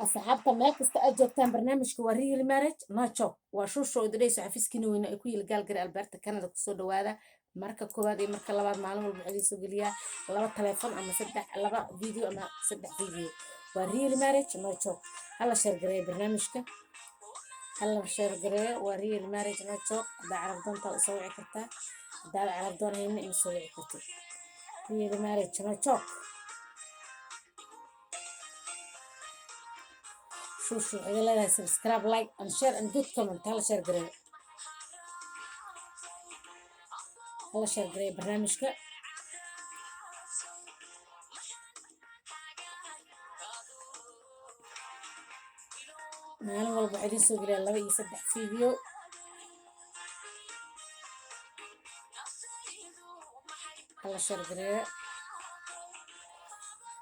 Asxaabta, meel kasta aad joogtaan, barnaamijka waa Real Marriage No Joke. Waa Shuusho idhayso. Xafiiskiina weyne ay ku yili Gaalgari, Alberta, Canada. Kusoo dhawaada marka koowaad iyo marka labaad. Maalin walba waxaa idiin soo geliyaa laba taleefon ama saddex, laba video ama saddex video. Waa Real Marriage No Joke. Hala share gareeyo barnaamijka, hala share gareeyo. Waa Real Marriage No Joke. Haddaa carab doontaa, usoo wici kartaa. Haddaad carab doonayna, ima soo wici kartid. Real Marriage No Joke. Shuushu waxay leedahay subscribe, like and share and good comment. Hala share gareeyo, hala share gareeyo barnaamijka. Maalin walba waxaa idiin soo geliyaa laba iyo saddex video. Hala share gareeyo.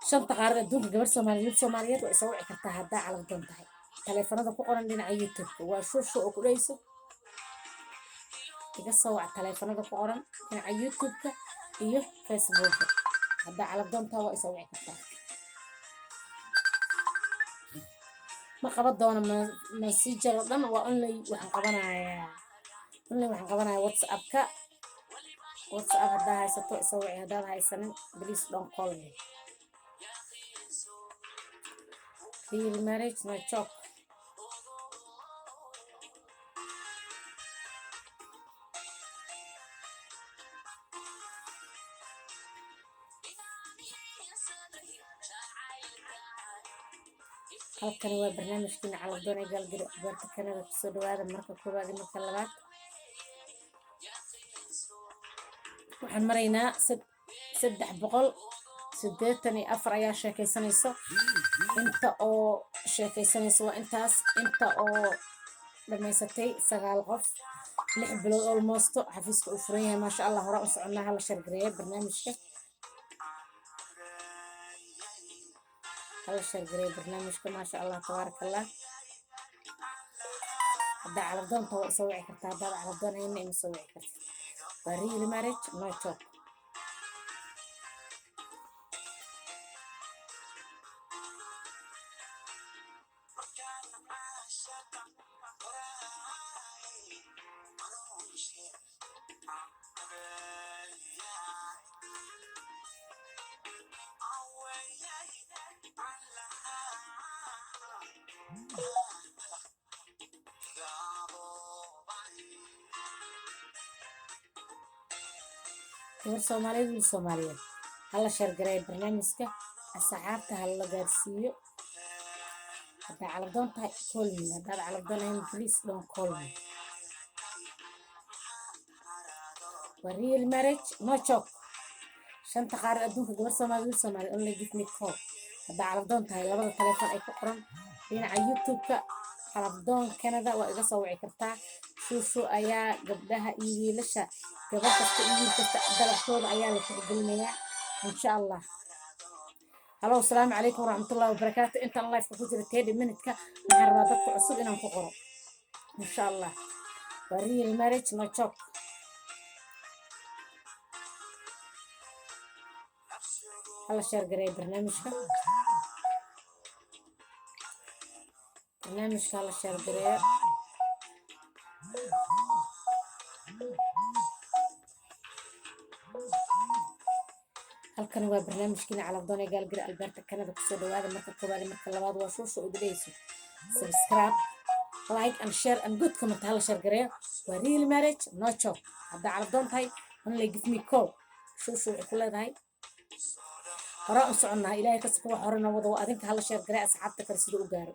Shanta qaarad adduunka, gabar Soomaaliyeed, mid Soomaaliyeed waa isoo wici kartaa haddaa calaf doon tahay. Taleefanada ku qoran dhinaca YouTube-ka. Waa Shuushu oo ku dhayso, iga soo wac taleefanada ku qoran dhinaca YouTube-ka iyo Facebook-a. Haddaa calaf doon tahay, waa isoo wici kartaa. Ma qaban doono Messenger oo dhan. Waa only waxaan qabanayaa, only waxaan qabanayaa WhatsApp-ka. WhatsApp haddaa haysato, isoo wici. Haddaad haysanin, please don't call me. Real Marriage No Joke. Halkani waa barnaamijkiina Calafdoon ee Gaalgari, Alberta, Canada. Kusoo dhawaada marka koowaad iyo marka labaad. Waxaan maraynaa 384 ayaa sheekaysanayso. Inta oo sheekaysanayso waa intaas. Inta oo dhamaysatay sagaal qof. 6 bilood almost xafiiska uu furan yahay. Maasha Allah, hore u soconnaa. Hala share gareeya barnaamijka, hala share gareeya barnaamijka. Maasha Allah, tabaaraka Allah. Haddaa calafdoonta, waa isoo wici kartaa. Haddaad calafdoon hayna, ima soo wici kartid. Waa Real Marriage No Joke. Gabar Soomaaliyeed, wiil Soomaaliyeed, hala share gareeya barnaamijka. Asxaabta hala gaarsiiyo. Haddaa calafdoon tahay, call me. Haddaad calafdoon ahayn, please don't call me. Waa Real Marriage No Joke. Shanta qaarad adduunka, gabar Soomaaliyeed, wiil Soomaaliyeed, only give me call haddaa calafdoon tahay. Labada taleefon ay ku qoran dhinaca YouTube-ka, Calafdoon Canada, waa iga soo wici kartaa. Shuushu ayaa gabdhaha iyo wiilasha, gabar kasta iyo wiil kasta dalabkooda ayaa la tixgelinayaa, insha Allah. Halo, asalaamu calaykum waraxmatullahi wabarakaatu. Intaan live-ka ku jira 30 minute-ka, waxaan rabaa dadka cusub inaan ku qoro, insha Allah. Waa Real Marriage No Joke. Hala share gareeya barnaamijka, barnaamijka hala share gareeyo. Halkani waa barnaamijkiina Calafdoon ee Gaalgari, Alberta, Canada. Kusoo dhawaada marka koowaad iyo marka labaad. Waa Shuusha oo idhayso subscribe, like and share and good comment. Hala share gareeyo. Waa Real Marriage No Joke. Haddaa calafdoon tahay, only give me call. Shuushu waxay ku leedahay hore u soconnaa. Ilaahay kasta kuwa hore noo wada waa adinka. Hala share gareeya asxaabta kale sida u gaaro.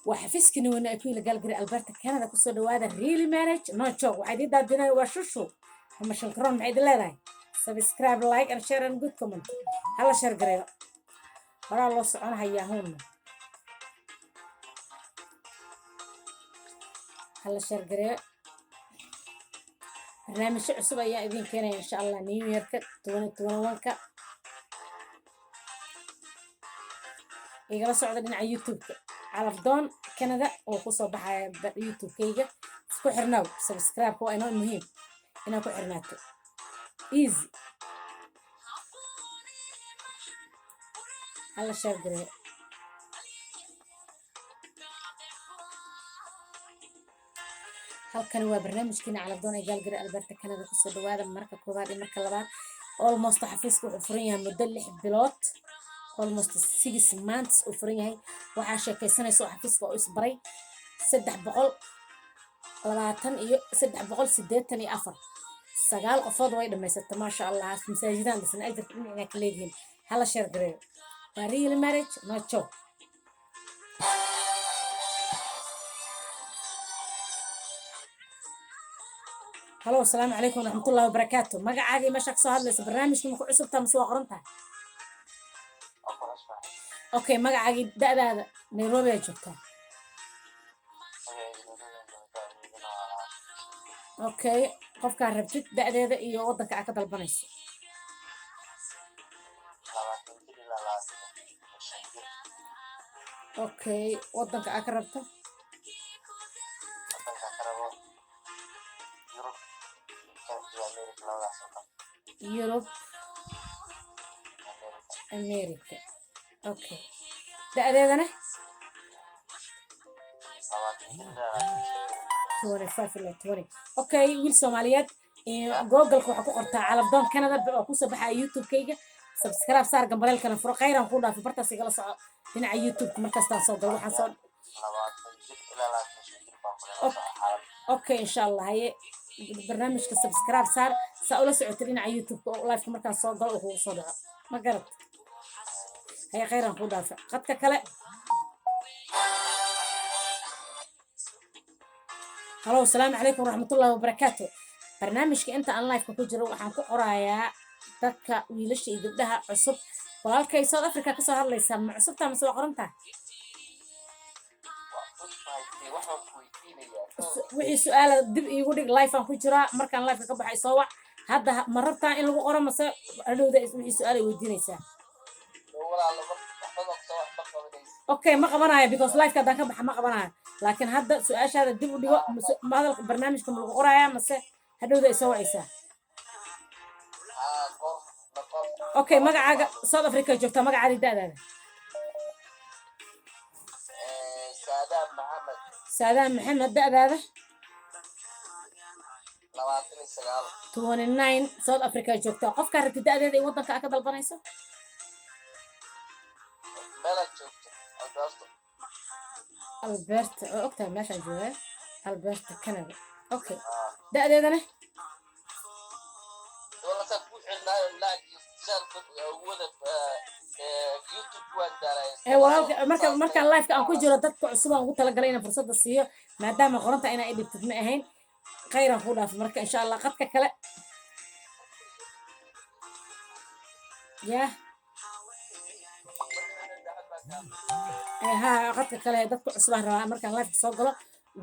Waa xafiiskani weyne ay ku yila Gaalgari, Alberta, Canada. Kusoo dhawaada Real Marriage No Joke. Waxaa idiin daadinaya waa Shushu ama Shankaroon. Maxay idin leedahay? Subscribe, like and share and good comment. Hala share gareeyo. Horaa loo socon hayaa huunna. Hala share gareeyo. Barnaamijyo cusub ayaa idiin keenaya, insha Allah, New Year-ka 2021-ka. Igala socda dhinaca YouTube-ka, Calafdoon Canada oo kusoo baxaya YouTube-kayga. Isku xirnaaw. Subscribe waa inoo muhiim inaad ku xirnaato. Easy. Hala share gareeyo. Halkani waa barnaamijkiina Calafdoon ee Gaalgari, Alberta, Canada. Kusoo dhawaada marka koowaad iyo marka labaad. Almost xafiiska wuxuu furan yahay muddo 6 bilood, almost 6 months uu furan yahay. Waxaa sheekaysanaysa oo xafiiska oo isbaray 320 iyo 384, sagaal qofood way dhamaysata, maasha Allah. Masaajidaan dhisan, ajarka dhinacina ka leedihiin. Hala share gareeyo. Waa real marriage, no joke. Halo, asalaamu calaykum waraxmatullahi wabarakaatu. Magacaagii, meeshaa kasoo hadlaysa, barnaamijka ma ku cusubtaa mase waa qoran tahay? Okay, magacaagii, da'daada, Nairobi aa joogtaa? Okay, qofkaa rabtid da'deeda iyo waddanka aa ka dalbanayso. 20 jir ilaa 25 jir. Okay, waddanka aa ka rabto? Wadanka ka rabo Yurub iyo America, labadaas wadan. Yurub. America. America, okay. Da'deedana? 20 jir ilaa 25 jir. 25 ilaa 20, okay. Wiil Soomaaliyeed, Googleka waxaa ku qortaa Calafdoon Canada oo kusoo baxaya YouTube-kayga. Subscribe saar, gambaleelkana furo. Khayran kuu dhaafo, bartaas igala soco dhinaca YouTube-ka markastaan soo galo waxaan soo 20 jir ilaa 25 jir baan ku leeyahay xaalad. Okay, insha Allah. Haye, barnaamijka subscribe saar saa ula socota dhinaca YouTube-ka oo live-ka markaan soo galo oo kugu soo dhaco. Ma garat? Haye, khayran kuu dhaafa. Qadka kale. Halo, asalaamu calaykum waraxmatullahi wabarakaatu. Barnaamijka inta aan live-ka ku jiro waxaan ku qorayaa dadka wiilasha iyo gabdhaha cusub. Walaalkay, South Africa kasoo hadlaysaa, ma cusubtaa mase waa qorantaa? Waa cusbahay, waxaan ku weydiinayaa. Wixii su-aala dib iigu dhig, live aan ku jiraa. Markaan live-ka ka baxay soo wac. Hadda ma rabtaa in lagu qoro mase hadhowda wixii su-aal ay weydiinaysaa? Walaalo, waxba soo wax ma qabanaysid. Okay, ma qabanayo, because live-ka haddaan ka baxa ma qabanayo. Laakiin hadda su-aashaada dib u dhigo. Ma hadalka barnaamijka ma lagu qorayaa mase hadhowda ay soo wacaysaa? Haa, qor la qor. Okay, magacaaga, South Africa joogtaa, magacaadi, da'daada? Saadaam Maxamed. Saadaan Maxamed, da'daada? 29. 29, South Africa joogtaa. Qofkaa rabti da'deeda iyo waddanka aa ka dalbanayso? Meelaad joogto, Alberto. Alberta oo ogtahay meeshaan joogaa, Alberta, Canada. Okay, da'deedana? Walaasaan ku xirnaayo laag iyo shaarka wada YouTube waan daalay. Ee walaalka, marka markaan live-ka aan ku jiro dadka cusub aan ugu talagalay inaan fursadda siiyo, maadaama qoranta inaa i dhibtid ma ahayn. Khayran kuu dhaafo. Marka insha Allah qadka kale yah. Haa, qadka kale dadka cusub aan rabaa. Markaan live-ka soo galo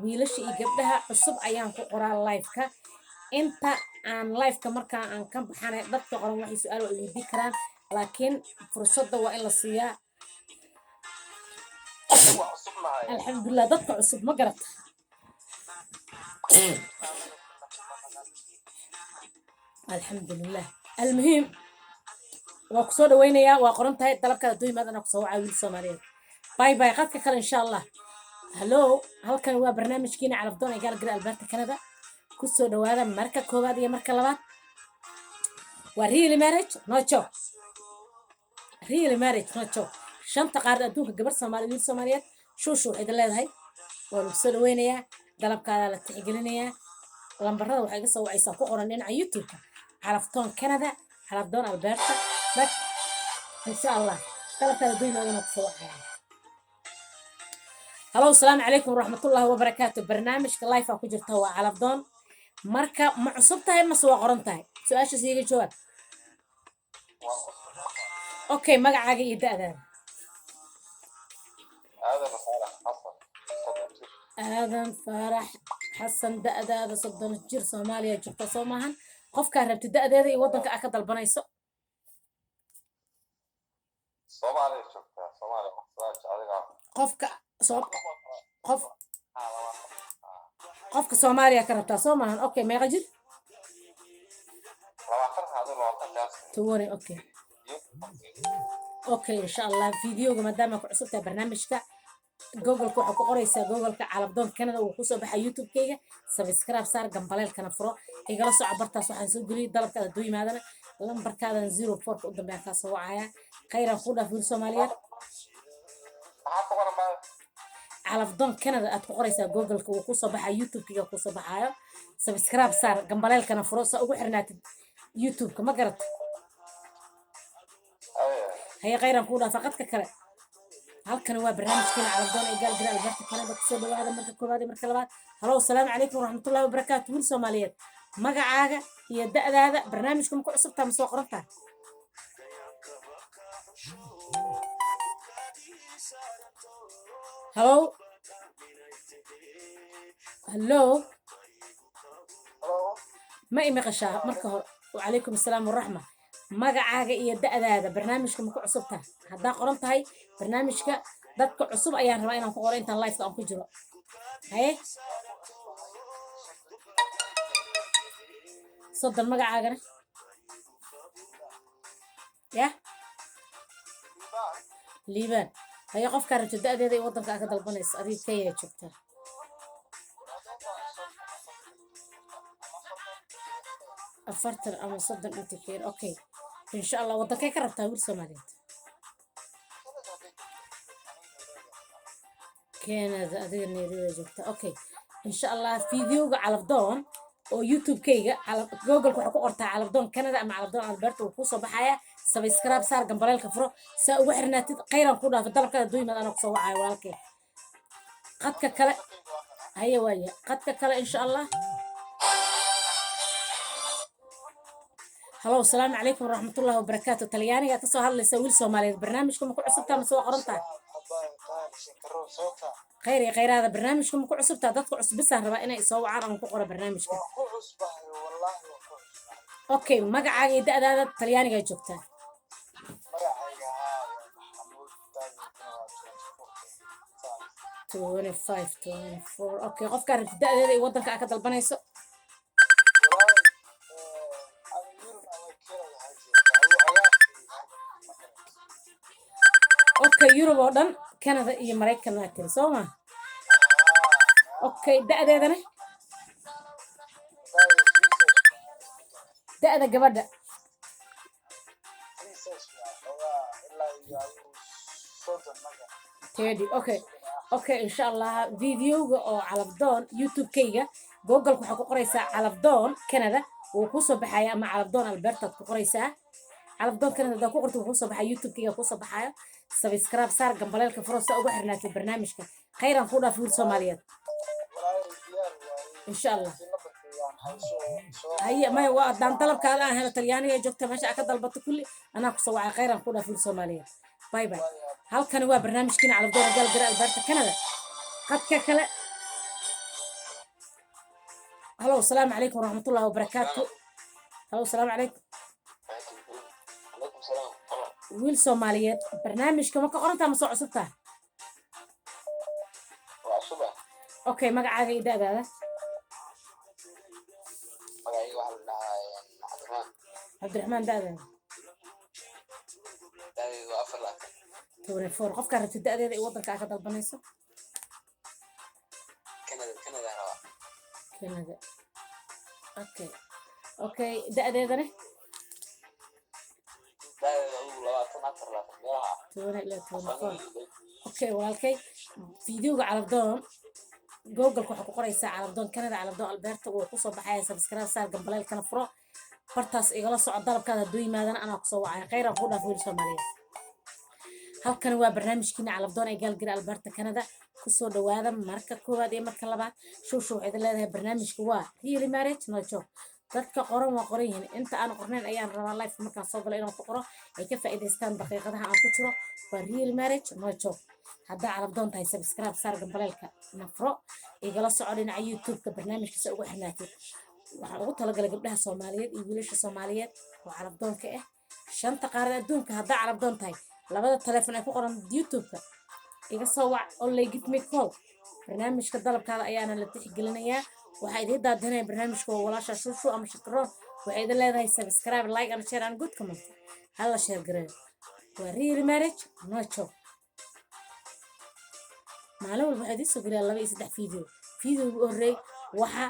wiilasha iyo gabdhaha cusub ayaan ku qoraa live-ka. Inta aan live-ka markaa aan ka baxanay, dadka qoran waxay su-aal waa weydii karaan, laakiin fursadda waa in la siiyaa. Waa cusub nahay. Alxamdulilah, dadka cusub ma garata. Alxamdulilah. Almuhiim, waa kusoo dhaweynayaa. Waa qoran tahay dalabkaada dooyimaad anaa kusoo wacaa. Wiil Soomaaliyeed, bye bye. Qadka kale insha Allah. Hallo, halkan waa barnaamijkiina Calafdoon ee Gaalgari, Alberta, Canada. Kusoo dhawaada marka koowaad iyo marka labaad. Waa real marriage, no joke. Real marriage, no joke. Shanta qaarad adduunka, gabar Soomaali, wiil Soomaaliyeed, shuushu waxay idin leedahay waa lagu soo dhaweynayaa, dalabkaadaa la tixgelinayaa. Lambarada waxay iga soo wacaysaa ku qoran dhinaca YouTube-ka: Calafdoon Canada, Calafdoon Alberta. Bak insha Allah dalabkaada doymaadana kusoo wacaya. Halo, asalaamu calaykum waraxmatullaahi wabarakaatu. Barnaamijka live aa ku jirta, waa Calafdoon. Marka ma cusub tahay mase waa qoran tahay? Su-aashaas iiga jawaab. Waa cusub. Okay, magacaaga iyo da'daada? Aadan Faarax Xasan, 30 jir. Aadan Faarax Xasan, da'daada 30 jir, Soomaaliya joogta, soo maahan? Qofkaa rabti da'deeda iyo waddanka aa ka dalbanayso? Soomaaliya joogtaa, Soomaaliya su-aasha adiga. Qofka soo qof qofka Soomaaliya ka rabtaa, soo maahan? Okay, meeqa jir? 20 hado, 20 kaas. 20, okay. Iyo Okay, insha Allah videoga maadaama ku cusub tahay barnaamijka, Googleka waxaa ku qoraysaa, Googleka Calafdoon Canada, uu kusoo baxa YouTube-kayga. Subscribe saar, gambaleelkana furo, igala soco bartaas. Waxaan soo geliyay dalabkaada hadduu yimaadana, lambarkaadan 04-ka u dambeeyaan kaa soo wacaya. Khayran kuu dhaaf, wiil Soomaaliyeed. Maxaa ku qoran baa? Calafdoon Canada aad ku qoraysaa Googleka, wuu kusoo baxaa, YouTube-kiga kusoo baxaayo. Subscribe saar, gambaleelkana furo, saa ugu xirnaatid YouTube-ka. Ma garata? Aye. Haye, khayran kuu dhaafa. Qadka kale. Halkani waa barnaamijkeena Calafdoon ee Gaalgara Alberta, Canada. Kusoo dhawaada marka koowaad iyo marka labaad. Halow, asalaamu calaykum waraxmatullahi wabarakaatu. Wiil Soomaaliyeed, magacaaga iyo da'daada, barnaamijka ma ku cusubtaa ma soo qorantaa? Halow, hallo. Hello. Ma i maqashaa marka hore? Wacalaykum asalaam waraxma. Magacaaga iyo da'daada, barnaamijka ma ku cusubtaa? Haddaa qoran tahay barnaamijka, dadka cusub ayaan rabaa inaan ku qoro intaan liveka aan ku jiro. Haye, 30. Magacaagana yah? Liibaan. Haye, qofkaa rabto da'deeda iyo waddanka aa ka dalbanaysa. Adiga Kenya joogtaa? 40 ama 30 inta keer. Okay, insha Allah. Waddankay ka rabtaa, wiil Soomaaliyeed? Canada. Adiga Nairobi joogta. Okay, insha Allah videoga Calafdoon oo YouTube-kayga, Google waxaa ku qortaa Calafdoon Canada ama Calafdoon Alberta, wuu kusoo baxaya. Subscribe saar, gambaleelka furo, saa ugu xirnaatid. Khayran ku dhaafa. Dalabkaada dooyimaad anaa kusoo wacayo, walaalkay. Qadka kale. Haye, waaya, qadka kale insha Allah. Halow, asalaamu calaykum waraxmatullahi wabarakaatu. Talyaaniga kasoo hadlaysa, wiil Soomaaliyeed. Barnaamijka ma ku cusubtaa mase waa qorantaa? Khayr iyo khayraada. Barnaamijka ma ku cusubtaa? Dadka cusbisaan rabaa inay soo wacaan ama ku qora barnaamijka. Okay, magacaaga iyo da'daada, Talyaanigaa joogtaa? 25, 24. Okay, qofkaa rabti da'deeda iyo waddanka aa ka dalbanayso. Okay, Yurub oo dhan, Canada iyo Maraykan waa tiri, soo ma? Okay, da'deedana, da'da gabadha? 30. Okay, insha Allah videoga oo Calafdoon YouTube-kayga, Google waxaa ku qoraysaa Calafdoon Canada, wuu kusoo baxaya, ama Calafdoon Albertaad ku qoraysaa. Calafdoon Canada haddaa ku qorto, wuu kusoo baxaya, YouTube-kayga kusoo baxayo. Subscribe saar, gambaleelka furo, saa ugu xirnaatay barnaamijka. Khayran kuu dhaaf, wiil Soomaaliyeed, insha Allah. Haye, maya, waa haddaan dalabkaada aan helo, Talyaaniga joogta, meesha aa ka dalbato kulli anaa kusoo wacay. Khayran kuu dhaaf, wiil Soomaaliyeed. Bye bye. Halkani waa barnaamijkiina Calafdoon Gaalgara Alberta, Canada. Qadka kale. Halow, asalaamu calaykum waraxmatullahi wabarakaatu. Halow, asalaamu calaykum. Calaykum salaam. Wiil Soomaaliyeed, barnaamijka ma ka qorantaa ma soo cusubtaa? Waa cusuba. Okay, magacaaga iyo da'daada? Magacayga waxaa la dhahaa Cabdiraxmaan. Cabdiraxmaan, da'daada? Da'daydu waa 24. 24. Qofkaa rabti da'deeda iyo waddanka aa ka dalbanayso. Canada, Canada rabaa. Canada. Okay, da'deedana? Da'daydu adigu 20, 24 meelaha. 20 ilaa 24. Okay, walaalkay, videoga Calafdoon, Googleka waxaa ku qoraysaa Calafdoon Canada, Calafdoon Alberta, wuu kusoo baxaya. Subscribe saar, gambaleelkana furo, bartaas igala soco. Dalabkaada hadduu yimaadana anaa kusoo wacaya. Khayran kuu dhaaf, wiil Soomaaliyeed. Halkani waa barnaamijkiina Calafdoon ee Gaalgara Alberta, Canada. Kusoo dhawaada marka koowaad iyo marka labaad. Shuushu waxay idin leedahay barnaamijka waa really marriage no joke. Dadka qoran waa qoran yihiin, inta aan qornayn ayaan rabaa live markaan soo galo inaan ku qoro, ay ka faa'iidaystaan daqiiqadaha aan ku jiro. Waa real marriage no joke. Haddaa calafdoon tahay, subscribe saar, gambaleelka nafro, igala soco dhinaca YouTube-ka barnaamijkiisa ugu xirnaatid. Waxaan ugu talagalay gabdhaha Soomaaliyeed iyo wiilasha Soomaaliyeed oo calafdoonka ah shanta qaarad adduunka. Haddaa calafdoon tahay, labada taleefon ay ku qoran YouTube-ka iga soo wac, only give me call. Barnaamijka dalabkaada ayaana la tixgelinayaa. Waxaa idiin daadinaya barnaamijka waa walaasha Shushu ama Shakaroon. Waxay idin leedahay subscribe, like and share and good comment. Hala share gareeyo. Waa real marriage, no joke. Maalin walba waxaa idiin soo geliyaa laba iyo saddex video. Video ugu horreey waxa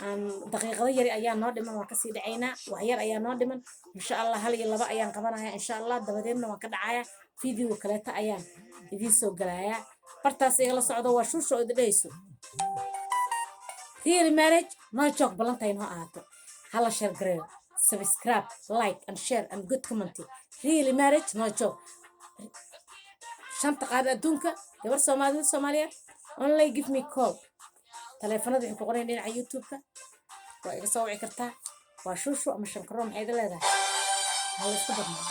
aan daqiiqado yari ayaa noo dhiman, waan kasii dhacaynaa. Wax yar ayaa noo dhiman, insha Allah. Hal iyo laba ayaan qabanaya, insha Allah, dabadeedna waan ka dhacaya. Video kaleeta ayaan idiin soo gelayaa. Bartaas igala socdo. Waa Shuusha oo idin dhehayso real marriage, no joke. Ballanta inoo ahaato. Hala share gareeyo, subscribe, like and share and good comment. Real marriage, no joke. Shanta qaar adduunka, gabar Soomaalida, Soomaaliyeed, only give me call. Taleefanada waxay ku qoran dhinaca YouTube-ka, waa iga soo wici kartaa. Waa Shuushu ama Shankaro. Maxay idin leedahay? Hala isku badnaa.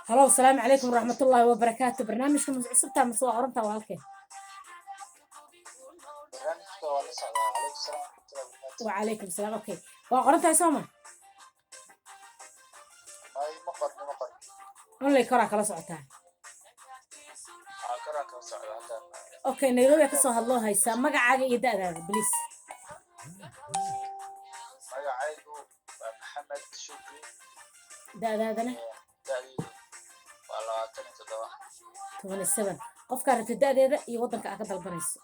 Halo, asalaamu calaykum waraxmatullaahi wabarakaatu. Barnaamijka mas cusubtaa mase waa qorantaa, walaalkeen? Barnaamijka waa la socdaa. Calaykum salaam waraxmatullahi wabarakaatu. Wacalaykum salaam. Okay, waa qoran tahay, sooma? May, ma qorni, ma qorni. Only koraa kala socotaa? Waxaa koraan kala socda haddaan. Okay, Nairobi kasoo hadloo haysaa. Magacaaga iyo da'daada, please. Magacaygu waa Maxamed Shukri. Da'daadana? Da'daydu waa 27. 27. Qofkaa rabta, da'deeda iyo waddanka aa ka dalbanayso.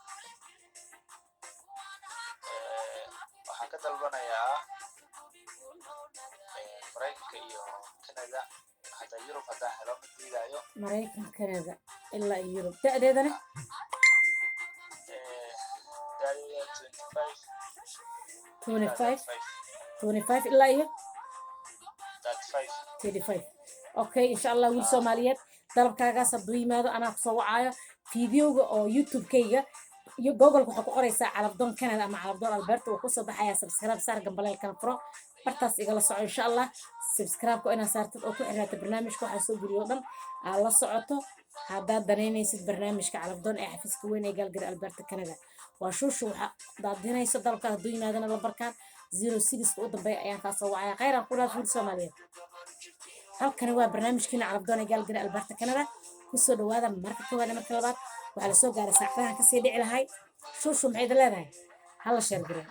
Waxaan ka dalbanayaa Maraykanka iyo Canada, hataa Yurub haddaan helo ma diidayo. Maraykan, Canada ilaa iyo Yurub. Da'deedana? Da'dayda 25. 25. 25 ilaa iyo? 35. 35. Okay, insha Allah. Wiil Soomaaliyeed, dalabkaagaas hadduu yimaado anaa kusoo wacaayo. Videoga oo YouTube-kayga iyo Google waxaa ku qoraysaa Calafdoon Canada ama Calafdoon Alberta, wuu kusoo baxayaa. Subscribe saar, gambaleelkana furo, bartaas igala soco, insha Allah. Subscribe-ka inaad saartid oo ku xirnaata barnaamijka waxaa soo geliyo o dhan aad la socoto, haddaad danaynaysid barnaamijka Calafdoon ee xafiiska weyn ee Gaalgari, Alberta, Canada. Waa Shuushu waxa daadinayso. Dalabkaas hadduu yimaadana lambarkan 06 u dambeeya ayaan kaa soo wacaya. Khayran ku dhaaf, wiil Soomaaliyeed. Halkani waa barnaamijkiina Calafdoon ee Gaalgari, Alberta, Canada. Kusoo dhawaada marka koowaad iyo marka labaad. Waxaa lasoo gaaray saacadahan kasii dhici lahay. Shuushu maxay idin leedahay? Hala share gareeyo,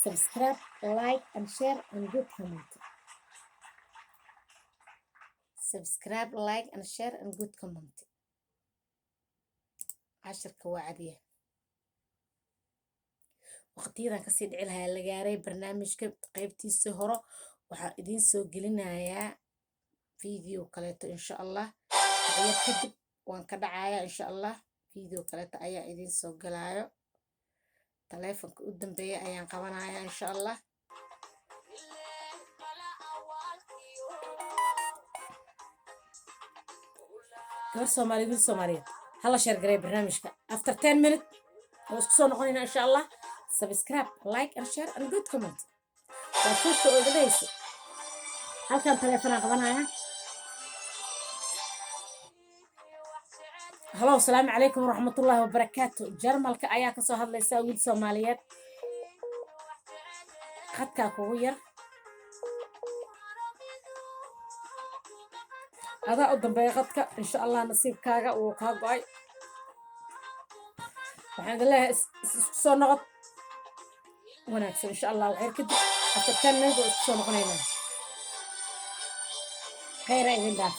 subscribe, like and share and good comment. Subscribe, like and share and good comment. Cashirka waa cadiya. Waqtiyadan kasii dhici lahaa la gaaray. Barnaamijka qaybtiisii hore waxaa idiin soo gelinayaa video kaleeto, insha Allah. Waxyar kadib waan ka dhacayaa, insha Allah. Video kaleeto ayaa idiin soo galaayo. Taleefonka u dambeeya ayaan qabanayaa, insha Allah. Gabar Soomaaliyeed, wiil Soomaaliyeed, hala share gareeyo barnaamijka. After 10 minute oo isku soo noqonayna, insha Allah. Subscribe, like and share and good comment. Waa Shuusha oo idinhayso. Halkan taleefonaan qabanaya. Halo, asalaamu calaykum waraxmatullaahi wabarakaatu. Jarmalka ayaa kasoo hadlaysaa, wiil Soomaaliyeed. Khadkaa kugu yar. Adaa u dambeeya qadka, insha Allah. Nasiibkaaga wuu kaa go'ay. Waxaan idin leeyahay isku soo noqod wanaagsan, insha Allah. Waxyar kadib, after 10 minute, waa isku soo noqonaynaa. Khayra idin dhaaf.